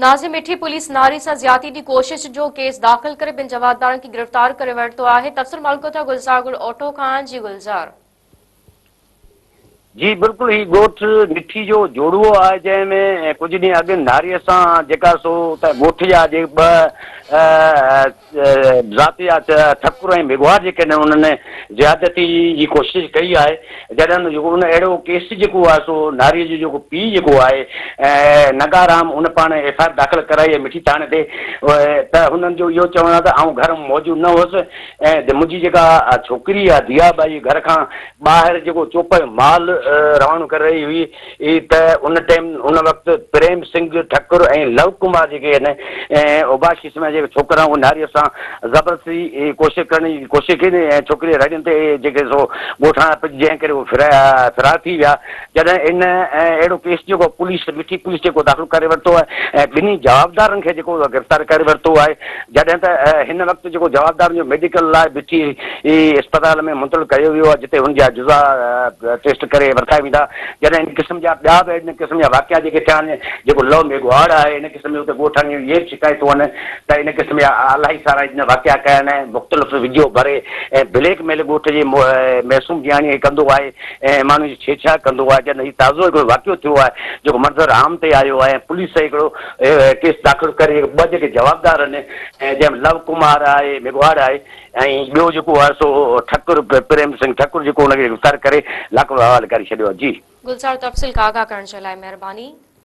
ناظم مٺي پوليس ناري سان زيادتي جي ڪوشش جو ڪيس داخل ڪري ٻن جوابدارن کي گرفتار ڪري ورتو آهي تفصيل معلوم ڪيو ٿا گلزار گل اوٺو کان جي گلزار. جي بلڪل هي ڳوٺ مٺي جو جوڙوو آهي جنهن ۾ ڪجهه ڏينهن اڳ ناري سان جيڪا سو ته ڳوٺ جا جي ٻه ذات جا ٺڪر ۽ ميگهواڙ جيڪي آهن انهن زيادتي جي ڪوشش ڪئي آهي جڏهن جيڪو ان اهڙو ڪيس جيڪو آهي سو ناري جو جيڪو پيء جيڪو آهي نگارام ان پاڻ ايف I R داخل ڪرائي آهي مٺي ٿاڻي تي ته هنن جو اهو چوڻ آهي ته آئون گهر ۾ موجود نه هوس ۽ منهنجي جيڪا ڇوڪري آهي ديا ٻائي گهر کان ٻاهر جيڪو چوپايو مال روانو ڪري رهي هئي ئي ته ان ٽيم ان وقت پريم سنگهه ٺڪر ۽ لو ڪمار جيڪي آهن ۽ اوباش قسم جا جيڪي ڇوڪرا اهي ناريء سان زبردستي ڪوشش ڪرڻ جي ڪوشش ڪئي ۽ ڇوڪريء رڙين تي جيڪي سو ڳوٺاڻا پڄ جنهن ڪري اهي فرار ٿي ويا جڏهن ان اهڙو ڪيس جيڪو پوليس مٺي پوليس جيڪو داخل ڪري ورتو آهي ۽ ٻنهي جوابدارن کي جيڪو گرفتار ڪري ورتو آهي جڏهن ته هن وقت جيڪو جوابدارن جو ميڊيڪل لاء مٺي اسپتال ۾ منتقل ڪيو ويو آهي جتي هن جا جزا ٽيسٽ ڪري ورتا ويندا جڏهن ان قسم جا ٻيا به ان قسم جا واقعا جيڪي ٿيا آهن جيڪو لو ميگهواڙ آهي ان قسم جون اتي ڳوٺن جون اهي به شڪايتون آهن ته ان قسم جا الاهي سارا ان واقعا ڪيا آهن مختلف وڊيو ڀري ۽ بليڪ ميل ڳوٺ جي معصوم نياڻي کي ڪندو آهي ۽ ماڻهن جي ڇيڇاڙ ڪندو آهي جڏهن هي تازو هڪڙو واقعو ٿيو آهي جيڪو منظر عام تي آيو آهي ۽ پوليس هڪڙو ڪيس داخل ڪري ٻه جيڪي جوابدار آهن جنهن ۾ لو ڪمار آهي ميگهواڙ آهي ۽ ٻيو جيڪو آهي سو ٺڪر پريم سنگهه ٺڪر جيڪو ان کي گرفتار ڪري لاڪپ حوالي ڪري ڇڏيو آهي جي. گلزار تفصيل کان آگاهه ڪرڻ جي لاء مهرباني.